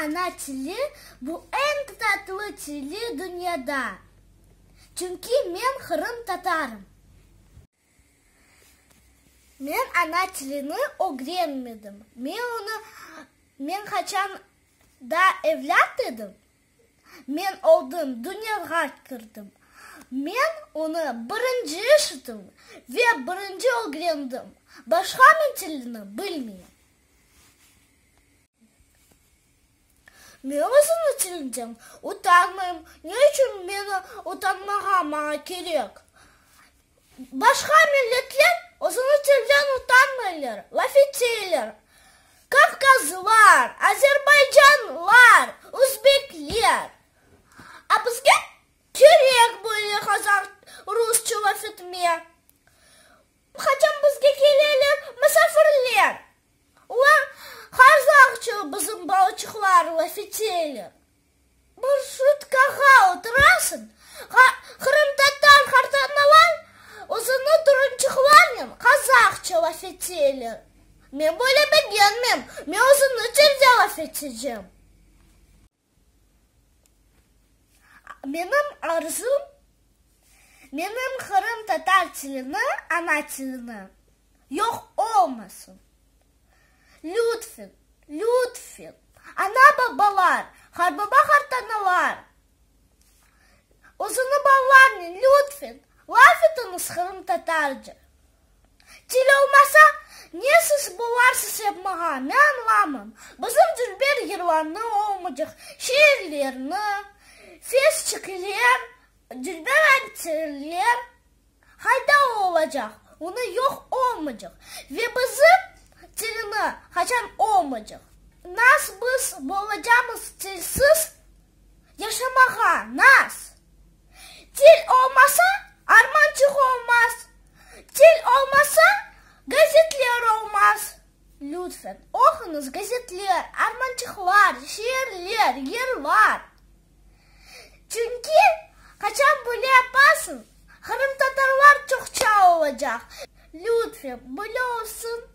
ana tili, bu eñ tatlı tili dünyada. Çünki men qırımtatarım. Men ana tilini ögrenmedim. Men onı, men qaçan da evlât edim, men oldım, dünyağa kirdim. Men onı birinci eşittim ve birinci ögrendim. Başqa men tilini bilmeyim. Men özümni tilinden utanmayım. Ne içün meni utanmağa maña kerek? Başqa milletler özüni tilden utanmaylar, laf eteyler. Kavkazlar, azerbaycanlar, özbekler. A bizge kerek böyle qazaq, rusça laf etme. Qaçan bizge keleler musafirler, olar qazaqça bizim balaçıqlar laf eteyler. Marşrutkağa oturasıñ, qırımtatar qartanalar özüni torunçıqlarnen qazaqça laf eteyler. Men böyle begenmem, men özüni tilde laf etecem. Menim arzum, menim qırımtatar tilini, ana tilini yoq olmasın. Lütfen, lütfen, ana-babalar, qarbaba-qartanalar, özüni balalarnen lütfen laf etiñiz qırımtatarca. Til olmasa, ne siz bolarsız yapmağa, men añlamam. Bizim dülber yırlarnı olmaycaq, şiirlerni, fesçikler, dülber anterler qayda olacaq, onı yoq olmaycaq. Ve bizim tilini qaçan olmaycaq. Nas biz bolacamız tilsiz yaşamağa, nas? Til olmasa, armançıq olmaz. Til olmasa, gazetler olmaz. Lütfen, oquñız gazetler, armançıqlar, şiirler, yırlar. Çünki qaçan böyle yapasıñ, qırımtatarlar çoqça olacaq. Lütfen, böyle olsun.